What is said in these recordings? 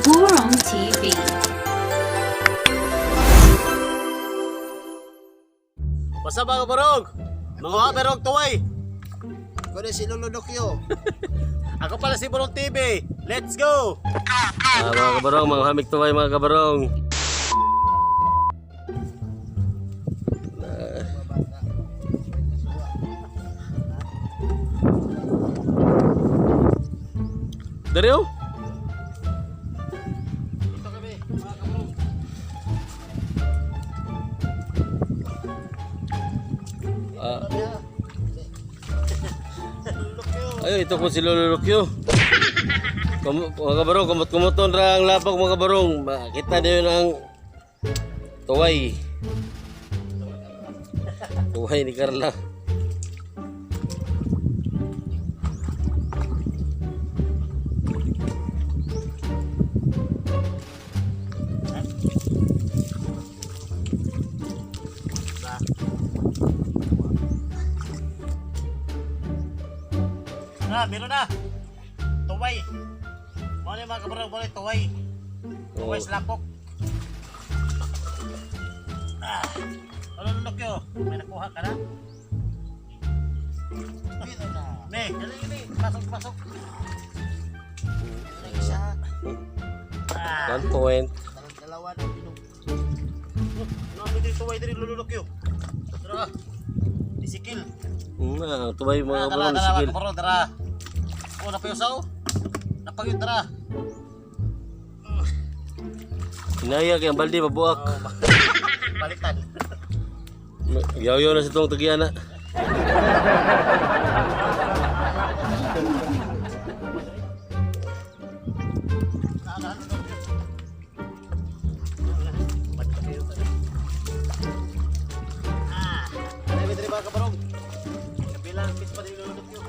Burong TV. What's up, mga kabarong? Mga kabarong tuway. Kuno si Lolo Nokyo. Ako pala si Burong TV. Let's go! Ah, mga kabarong, mga hamik tuway, mga kabarong. Dari oh. Dito kami, mga kabarong. Ah, Lukyo. ay, ito ko si Lolo Lukyo. Mga kabarong, kumot-kumuton ra ang lapag, mga kabarong. Makita niyo ang tuway. Tuway ni Carla. Na, meron na. Tuway. Muna yung mga kabarong, muna yung tuway. Tuway sa lapok. Ah. Ano, Lukyo? May nakuha ka na? Meron na. Ne, dali, dali. Pasok, pasok. Meron isa. Ah. 1 point. Dalawa na pinog. Ano ang pwede tuway diri, Lolo Lukyo? Tara. Isikil. Ang tuway, mga Tara, kabarong, tara, sikil. mga kabarong, tara. Oh, napayusaw. Napayod, tara. Hinaya kay ang balde mabuak. Oh, baliktad. Yaw-yaw na sa itong tagiana. Ah, ano yung diri, mga kabarong? Kabilang fish pa din lulunok yun.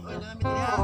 Okay na namin niya.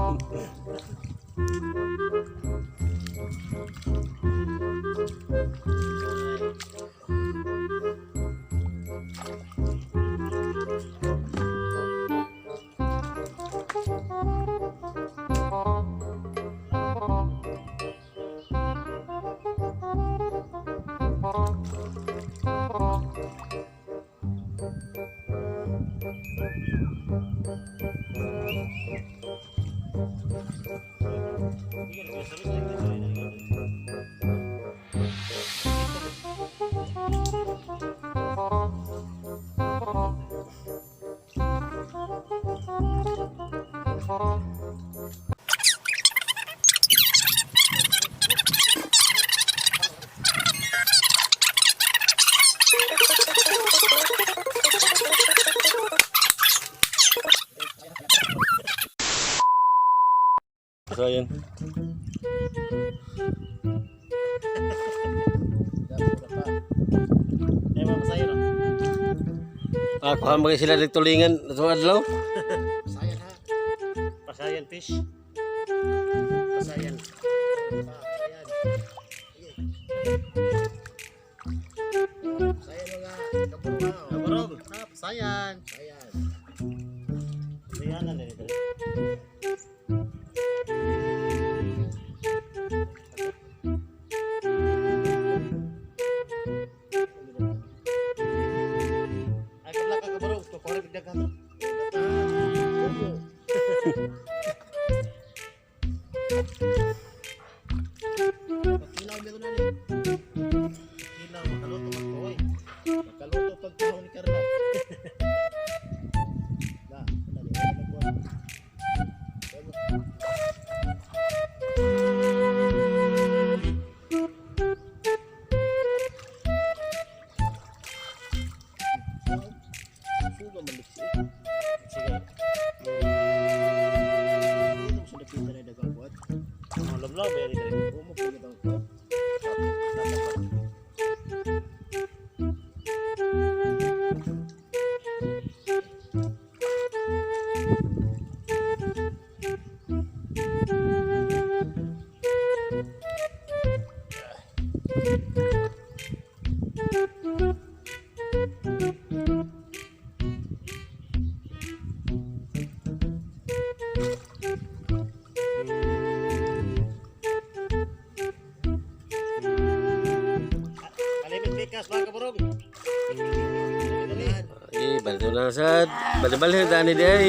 So, ayun. Ay, mga masaya, no? Ah, kuha mo kayo sila ng tulingan sa mga adlaw. Sayan ha. Pasayan fish. Pasayan. Sayan. Sige. Sayan mga kaburong ha. Kabarong. Ah, pasayan. Sayan. Pasayan na nito. Ay, kabla ka, kabarong. Kukuha rin ka. Bubo. Pagkilaw meron na ni. Ilaw, makaluto magtuoy. Makaluto pagkaon ni Carla. Na, dali na magkuha. Suga man liksi. Sige. Dito sa nakita na dagang buhat. Mga lomlom, yan ito. Umo po ang buhat. Kalimit pikas mga kaburong. Eh, balito na sad. Bali-bali dani di ay.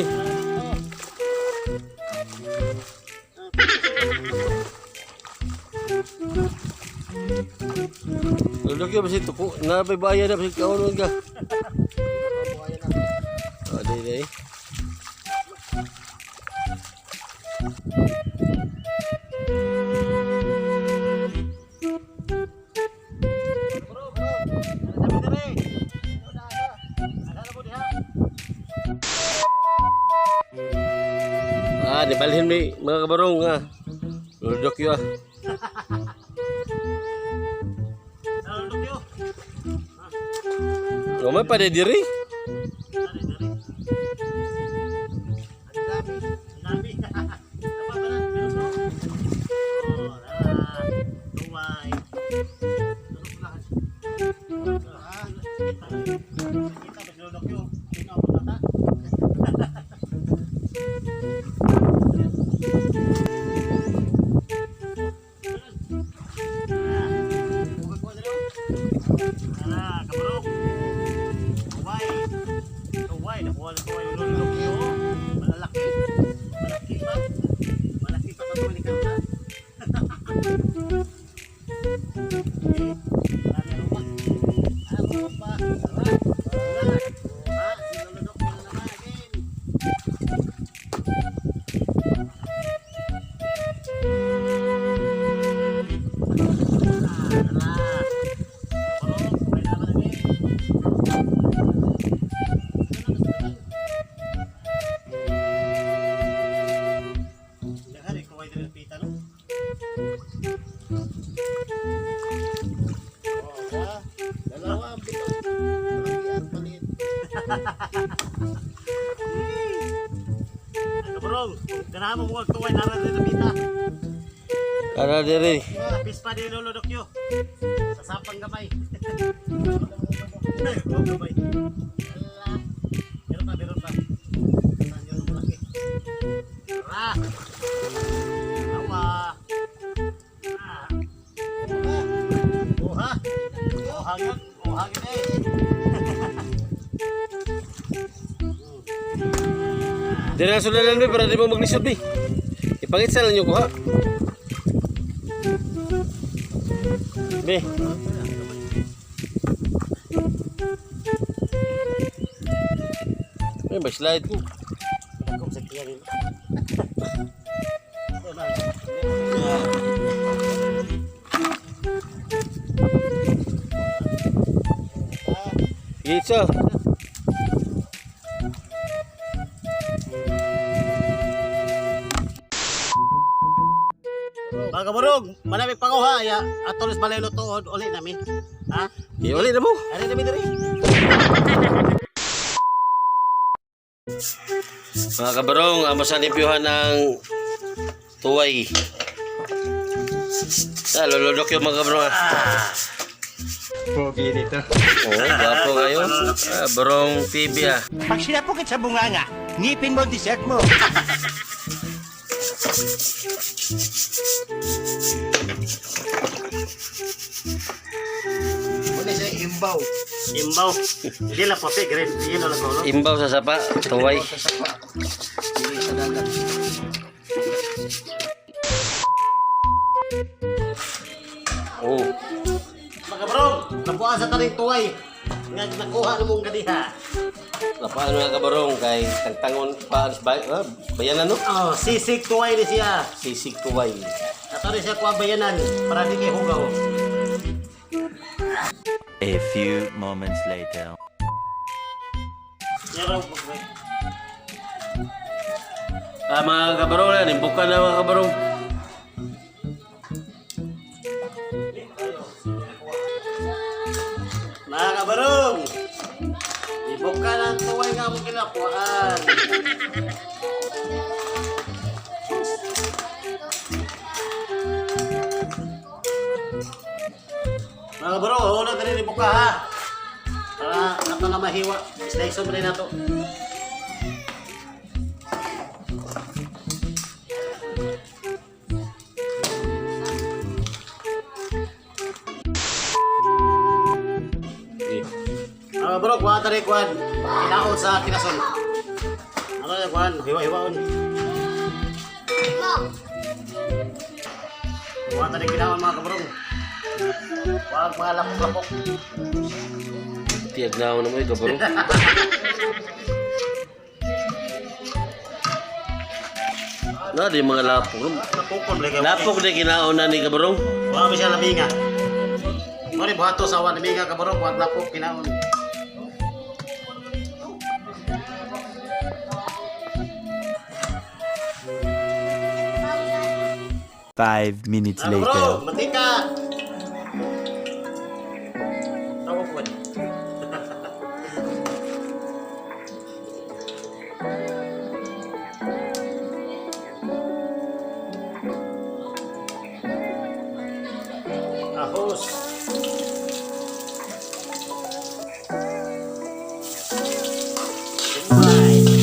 Lulok yun, basi tuko. Nabay bayan na, basi kaon ka. Oh, di di. Ah, di balhin mi mga kabarong ah. Lulok yun ah. Lulok yun. Ngomay pa di diri. Dali, dali. Ang dami. Ang dami. Tama ba na? Meron no? Oh, tara. Tuway. Ano ko lang? Ah, kita. Kita ba si Lolo Q? Sino ang bata? Ah, kuha, kuha, dali, oh. Tara, kabarong. Tuway. Tuway, nakuha na tuway ng Lolo Q. Malalaki. Malaki pa. Malaki pa sa tuway ni Carla. Okay. Marami aroma. Aroma. Tara. Tara. Ah, si Lolo Doc na naman again. Ah, tara. Barong, tuway na naman again. Daghan eh, kuway din ang pita, no? Oh, ha? Dalawa ang bito. Malaki at maliit. Ano bro? Ganahan mo mukhang tuway na rin ang pita. Tara diri. Tapis pa ni Lolo Dokyo. Sa sapang gamay. Oh, gamay. Ala. Meron pa, meron pa. Saan yun ang malaki? Tara! Awa! Ah. Oha! Oha yun! Oha yun eh! Diri na sulalan mi para di mo maglisod bi. Ipangit sa lang yung kuha. Bi. May ba slide ko? Ako sa tiyan yun. Gitsa. Mga kaburong, malami pa ko ha. Ya, ato rin balay lutoon uli namin. Ha? Iuli na mo. Ari namin diri. Mga kabarong, amo sa limpyuhan ng tuway. Ah, luludok yung mga kabarong ah. Pogi nito. Oo, gwapo kayo. Ah, Barong TV ah. Pag sinapukit sa bunganga, ngipin mo ang dessert mo. Muna siya imbaw. Imbaw. Hindi lang puti, green. Yellow lang ko, no? Imbaw sa sapa, tuway. Sa sapa. Dili sa dagat. Oh. Mga kabarong, nabuha sa taning tuway. Nga nakuha na mong ganiha. Lapaan mga kabarong kay tangtangon pa bay, ah, bayanan no? Oh, sisig tuway ni siya. Sisig tuway. Ato ni siya kuha bayanan para di kay hugaw. A few moments later. Yaraw ko ba? Ah, mga kabarong na, nimbukan na mga kabarong. Mga kabarong, ibuka na ang tuway nga mong kinakuhaan. Mga Mga bro, wala na rin buka ha. Para ato na mahiwa. Slice mo rin nato. Okay. Mga bro, kuha ta rin kuhan. Kinaon sa kinason. Ano na kuhan? Hiwa-hiwaon. Kuha ta rin kinaon mga kabrong. Huwag mga lapok-lapok. Tiyag na ako naman kabarong. Na di mga lapok. Lapokon, balik. Lapok di kinaon na ni kabarong. Wala ba siya laminga? Mori buhato sa awan laminga kabarong, huwag lapok kinaon. 5 minutes Ano bro, later. matika! Tawa po. Ahos. Goodbye.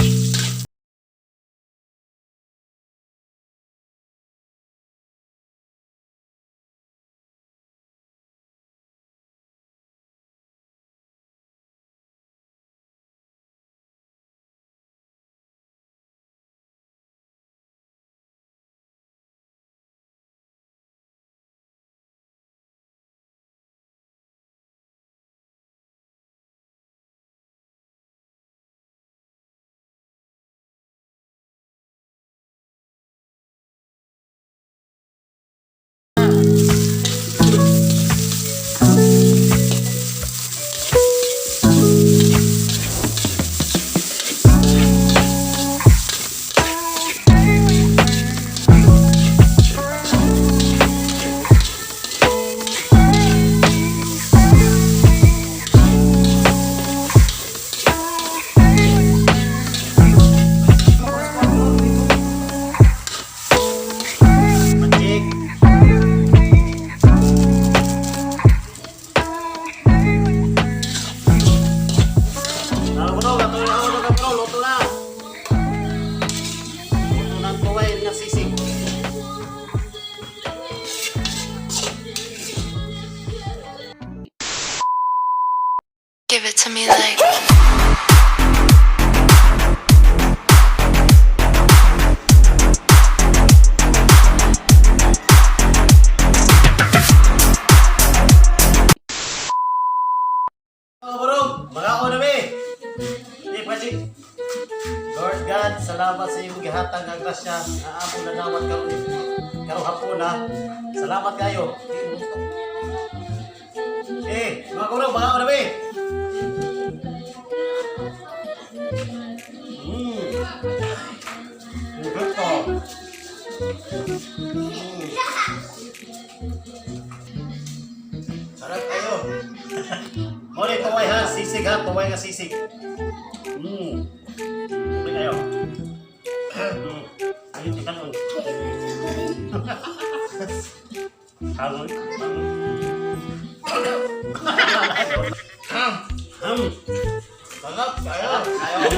Magic. Ah, bro, luto na, bro, bro, luto na. Luto na ang tuway nga sisig. Give it to me like. Mga bro, mga na mi. Hindi, Patrick. Lord God, salamat sa iyong gihatag nga grasya nga among nadawat karon karong hapon ha. Salamat kayo. Eh, mga bro, mga na mi. Gusto. Sarap kayo. Mori, tuway ha, sisig ha, tuway nga sisig. Tuway kayo. Ayun, ikaw nun. Hangon. Hangon. Sarap kayo. Ayaw.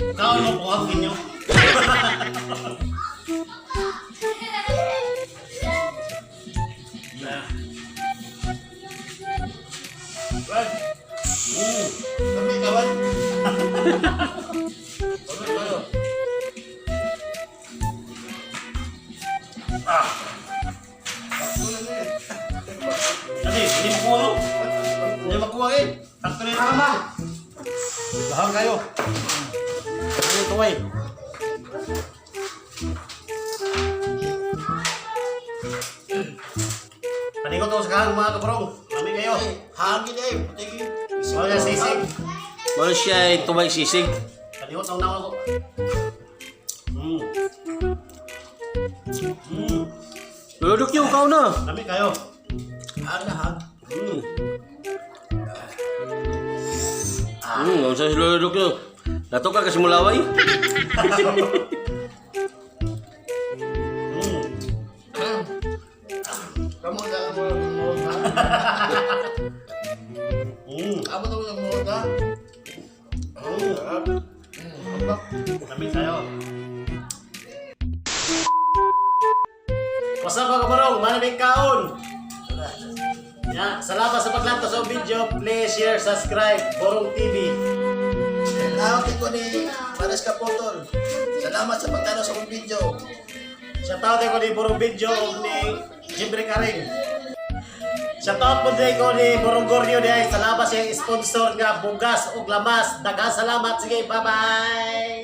Ikaw mo po ang inyo. Brad. Kami kawan. Kami kayo. Ah. Sakto na eh. Sabi, hindi makuha no? Hindi makuha eh. Sakto na yun. Tama. Bahang kayo. Ano tuway? Panikot ako sa kahang mga kabrong. Lami kayo. Eh, hangin eh. Puti. Wala sisig. Mano siya ay tuway sisig. Panikot ang nawa ko. Luludok yung kao na. Lami kayo. Hang na hang. Ang sa luludok yung. Nato ka kasi mulaway. Kamu na mo mo. Abot ako ng muhod ha. Sarap. Abak. Lamig tayo. What's up, mga kabarong? Maraming kaon! Ya, salamat sa paglantaw sa video. Please share, subscribe. Borong TV. Tawag ko ni Pares Kapotol. Salamat sa pagtanaw sa akong video. Shout out ko ni Borong Video ug ni Jimbre Karing. Shout out po din ko ni Borong Goryo diay. Salamat sa iyang sponsor nga bugas ug lamas. Daghang salamat. Sige, bye-bye.